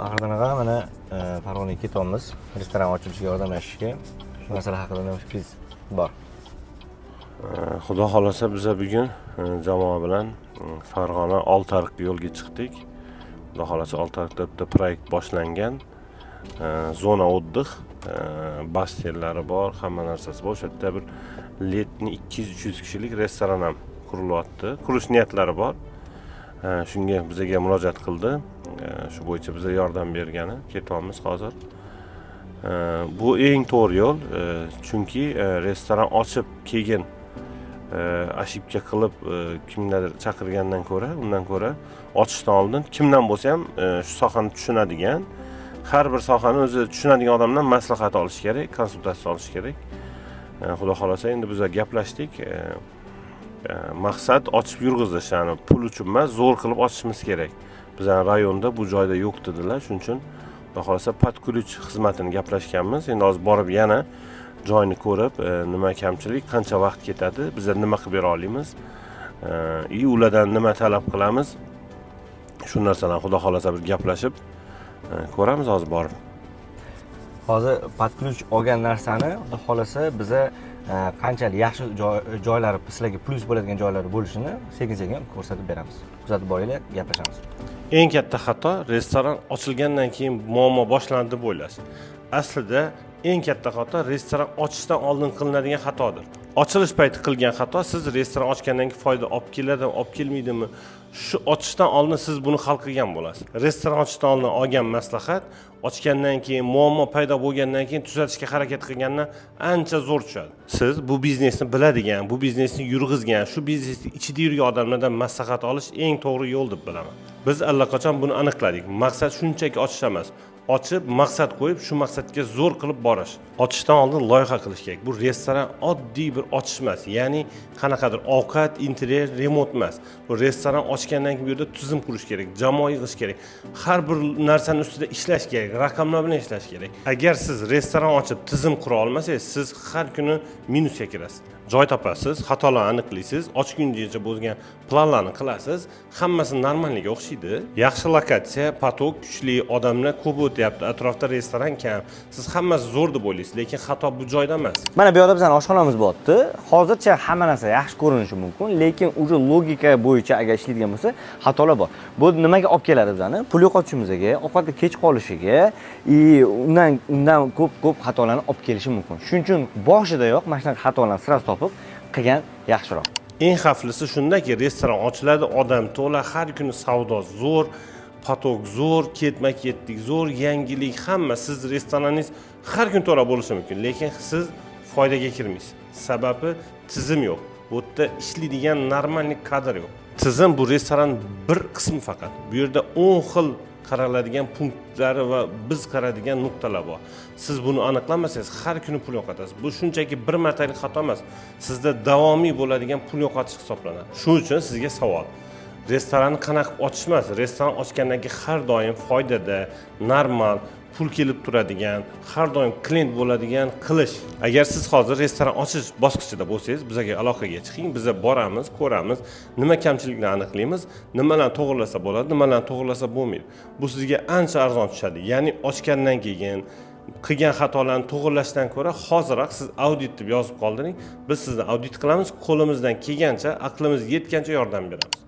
Faxriddin aka, mana Farg'onaga ketyapmiz restoran ochilishiga yordamlashishga. Shu masala haqida nima fikringiz bor? Xudo xohlasa, biza bugun jamoa bilan Farg'ona, Oltiariq yo'lga chiqdik. Xudo xohlasa, Oltiariqda bitta proyekt boshlangan. Зона отдых, basseynlari bor, hamma narsasi bor. O'sha yerda bir летний 200-300 kishilik restoran ham qurilyapti. Qurish niyatlari bor. Shunga bizaga murojaat qildi. Shu bo'yicha biza yordam bergani ketyapmiz hozir. Bu eng to'g'ri yo'l, chunki restoran ochib, keyin ошибка qilib, kimlardir chaqirgandan ko'ra, undan ko'ra ochishdan oldin kimdan bo'lsa ham shu sohani tushunadigan, har bir sohani o'zi tushunadigan odamdan maslahat olish kerak, konsultatsiya olish kerak. Xudo xohlasa, endi biza gaplashdik. Maqsad ochib yurg'izish, ya'ni pul uchun emas, zo'r qilib ochishimiz kerak. Bizani rayonda bu joyda yo'q dedilar, shuning uchun, xudo xohlasa, под ключ xizmatini gaplashganmiz. Endi hozir borib, yana joyni ko'rib, nima kamchilik, qancha vaqt ketadi, biza nima qilib bera olamiz и ulardan nima talab qilamiz, shu narsalarni, xudo xohlasa, bir gaplashib, ko'ramiz hozir borib. Hozir под ключ olgan narsani, xudo xohlasa, biza qanchalik yaxshi joylari, sizlarga plyus bo'ladigan joylari bo'lishini sekin sekin ko'rsatib beramiz. Kuzatib boringlar, gaplashamiz. Eng katta xato restoran ochilgandan keyin muammo boshlandi deb o'ylash. Aslida eng katta xato restoran ochishdan oldin qilinadigan xatodir. Ochilish payti qilgan xato, siz restoran ochgandan keyin foyda olib keladimi, olib kelmaydimi, shu ochishdan oldin siz buni hal qilgan bo'lasiz. Restoran ochishdan oldin olgan maslahat ochgandan keyin muammo paydo bo'lgandan keyin tuzatishga harakat qilgandan ancha zo'r tushadi. Siz bu biznesni biladigan, bu biznesni yurg'izgan, shu biznesni ichida yurgan odamlardan maslahat olish eng to'g'ri yo'l deb bilaman. Biz allaqachon buni aniqladik. Maqsad shunchaki ochish emas, ochib, maqsad qo'yib, shu maqsadga zo'r qilib borish. Ochishdan oldin loyiha qilish kerak. Bu restoran oddiy bir ochish emas, ya'ni qanaqadir ovqat, interyer, remont emas. Bu restoran ochgandan keyin bu yerda tizim qurish kerak, jamoa yig'ish kerak, har bir narsani ustida ishlash kerak, raqamlar bilan ishlash kerak. Agar siz restoran ochib, tizim qura olmasangiz, siz har kuni minusga kirasiz. Joy topasiz, xatolarni aniqlaysiz, ochguncha bo'lgan planlarni qilasiz, hammasi normalniga o'xshaydi. Yaxshi lokatsiya, поток kuchli, odamlar ko'p o'tyapti, atrofda restoran kam, siz hammasi zo'r deb o'ylaysiz, lekin xato bu joyda emas. Mana bu yoqda bizani oshxonamiz bo'lyapti. Hozircha hamma narsa yaxshi ko'rinishi mumkin, lekin уже logika bo'yicha agar ishlaydigan bo'lsa, xatolar bor. Bu nimaga olib keladi bizani? Pul yo'qotishimizga, ovqatga kech qolishiga и undan ko'p ko'p xatolarni olib kelishi mumkin. Shuning uchun boshidayoq mana shunaqa xatolarni сразу topib qilgan yaxshiroq. Eng xavflisi shundaki, restoran ochiladi, odam to'la, har kuni savdo zo'r, поток zo'r, ketma ketlik zo'r, yangilik, hamma. Siz restoraningiz har kun to'la bo'lishi mumkin, lekin siz foydaga kirmaysiz. Sababi tizim yo'q, bu yerda ishlaydigan нормальный kadr yo'q. Tizim bu restoran bir qismi faqat. Bu yerda 10 xil qaraladigan punktlari va biz qaraydigan nuqtalar bor. Siz buni aniqlamasangiz, har kuni pul yo'qotasiz. Bu shunchaki bir martalik xato emas, sizda davomiy bo'ladigan pul yo'qotish hisoblanadi. Shuning uchun sizga savol: restoranni qanaqa qilib ochish emas, restoran ochgandan keyin har doim foydada, normal pul kelib turadigan, har doim klient bo'ladigan qilish. Agar siz hozir restoran ochish bosqichida bo'lsangiz, bizga aloqaga chiqing. Biza boramiz, ko'ramiz, nima kamchiliklarni aniqlaymiz, nimalarni to'g'irlasa bo'ladi, nimalarni to'g'irlasa bo'lmaydi. Bu sizga ancha arzon tushadi, ya'ni ochgandan keyin qilgan xatolarni to'g'irlashdan ko'ra hoziroq siz audit deb yozib qoldiring, biz sizni audit qilamiz, qo'limizdan kelgancha, aqlimiz yetgancha yordam beramiz.